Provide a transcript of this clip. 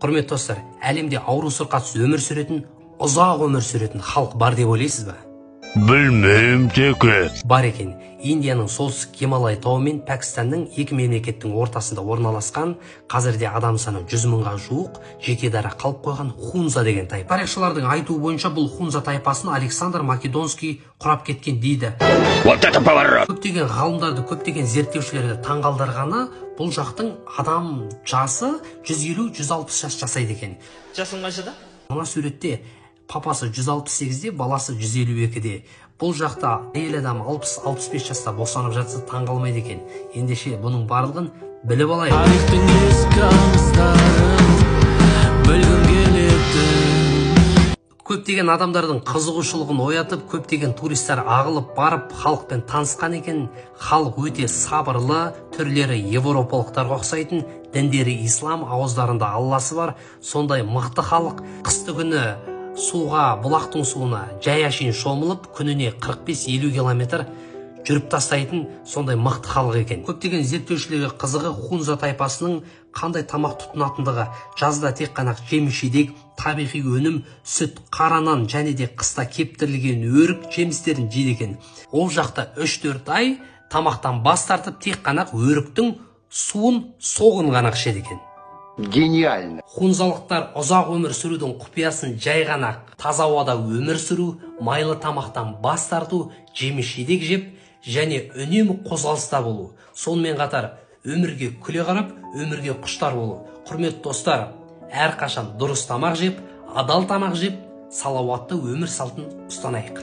Құрметті достар, әлемде ауру сырқатсыз өмір сүретін, ұзақ өмір сүретін халық бар деп ойлайсыз ба? Білмеймін, теке. Бар екен. Индияның солтүстік Гималай тауы мен Пәкістанның екі мемлекеттің ортасында орналасқан, қазірде адам саны 100 мыңға жуық, жеке дара қалып қойған Хунза деген тайпа. Тарихшылардың айтуы бойынша, бұл Хунза тайпасын Александр Македонский құрап кеткен дейді. Вот это поворот! Көптеген ғалымдарды, көптеген зерттеушілерді таңғалдырғаны, бұл жақтың адам жасы 150-160 жас жасайды екен. Жасың қаншада? Мына суретте папасы 168-де, баласы 152-де. Бұл жақта әйел адам 60-65 жаста босанып жатса, таңғалмайды екен. Ендеше, бұның барлығын біліп алайық. Тарихтың ескі аңыздарын білгім келеді. Көптеген адамдардың қызығушылығын оятып, көптеген туристер ағылып барып, халықпен танысқан екен. Халық өте сабырлы, түрлері европалықтарға ұқсайтын, діндері ислам, ауыздарында алласы бар, сондай мықты халық. Қысты күні суға, бұлақтың суына жай әшейін шомылып, күніне 45-50 километр жүріп тастайтын сондай мықты халық екен. Көптеген зерттеушілерге қызығы Хунза тайпасының қандай тамақ тұтынатындығы. Жазда тек қана жеміс жидек, табиғи өнім, сүт, қара нан және де қыста кептірілген өрік жемістерін жейді екен. Ол жақта 3-4 ай тамақтан бас тартып, тек қана өріктің суын, соғын ғана ішеді екен. Гениально. Хунзалықтар ұзақ өмір сүрудің құпиясын жай ғана таза ауада өмір сүру, майлы тамақтан бас тарту, жеміс жидек жеп және үнемі қозғалыста болу. Сонымен қатар өмірге күле қарап, өмірге құштар болу. Құрметті достар, әрқашан дұрыс тамақ жеп, адал тамақ жеп, салауатты өмір салтын ұстанайық.